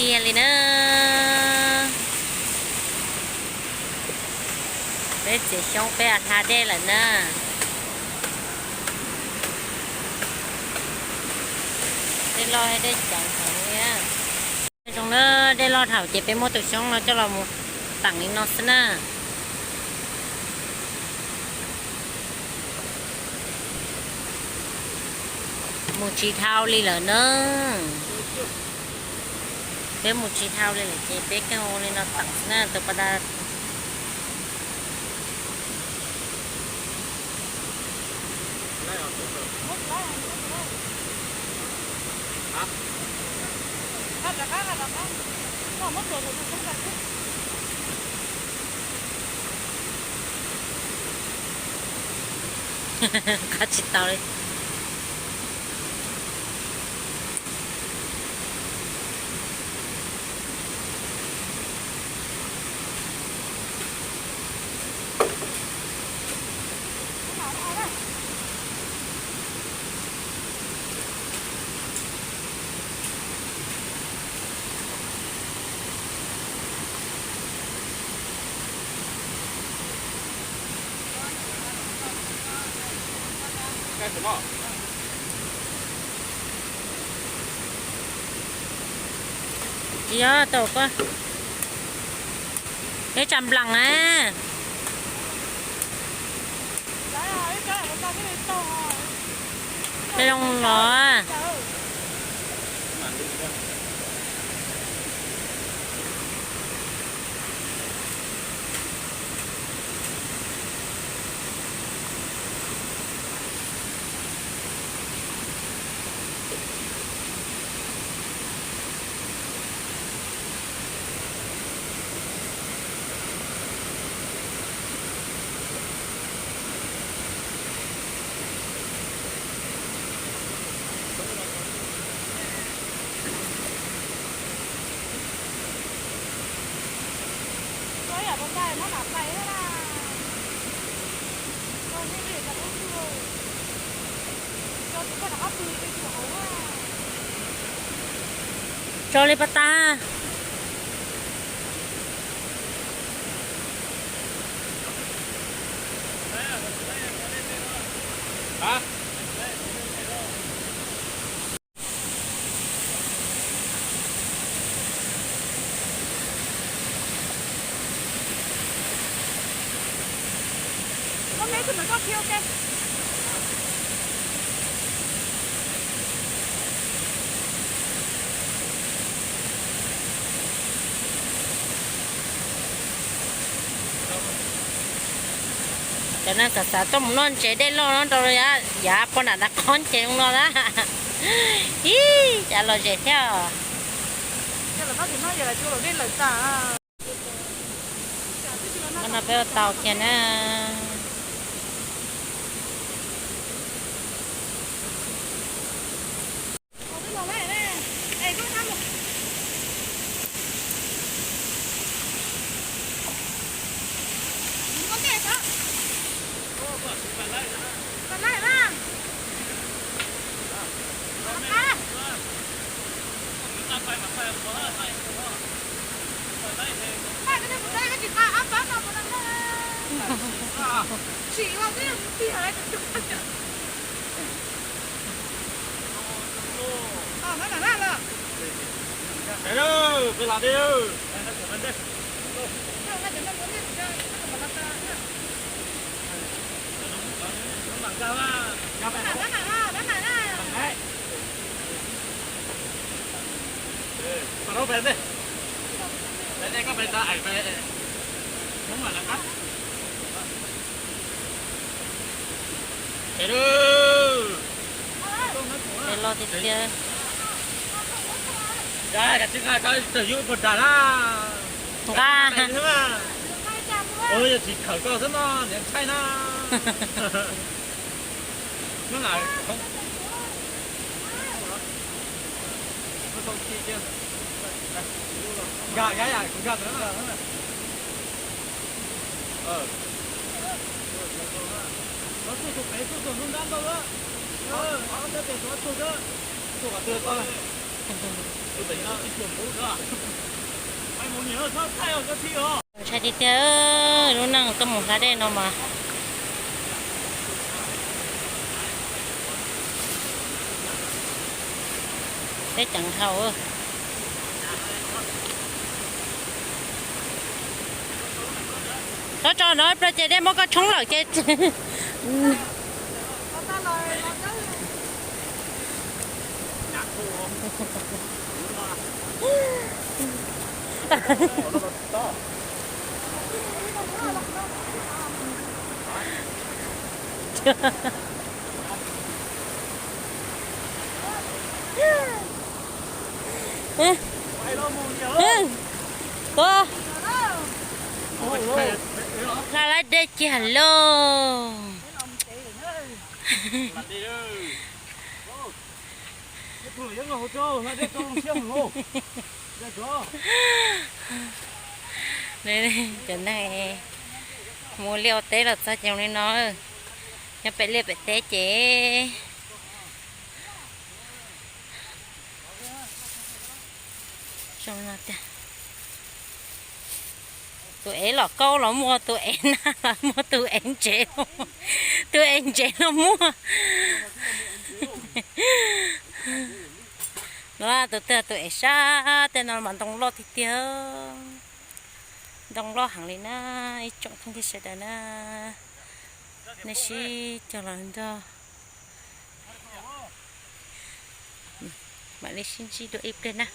Tiag li na, peb txiav xyoob peb hla dej lawm na. Dej loj dej cawv heev li. Zoo na, dej loj dhau ces peb muab tus xyoob no coj los mus teem li no xwb na. Mus tsis dhau li lawm na. Peb mus tsis dhau li lawm ces peb kawg ua li no teem xwb na tus pas tas. Qab tsis tau li. Tsis yog tau koj, peb tsam nplam na. Peb zoo los. Tso li pas tas. Cov neeg xav xav tuaj mus noj ntses dej loj no rau yav poj nram nram qhov ces zoo no na. Ib, cas lom zem thiab. Qhov no peb ua tau kiag na. Peb los tiag tiag. Nqa. Yog tsis khawm koj xwb no niam ntshai na. Tus pem tsuj tus ntub nrab ntau lawm. Tus pem no ib pluag npub xwb. Ntshai tiag tiag, lub neej tuaj mus hla dej no mas teb ceev dhau. Tso tso no ib pliag ces dej muab koj tshoob lawm ces. Tuaj, hla lawm dej kiag lauj. Cov neeg mus liaj ua teb los txog ces li no, nyob pem liaj pem teb ces zoo no tiag. Tus ev los kaub los muaj, tus ev nag los muaj, tus ev ntsev los muaj, tus ev ntsev los muaj. No tus twg tus ev sab tej no mas ntoo loj tiag tiag. Ntoo loj heev li na, ib tsoom phooj ywg sawv daws na, nej sib cog los nrog, mam li sib ntsib dua ib pliag na.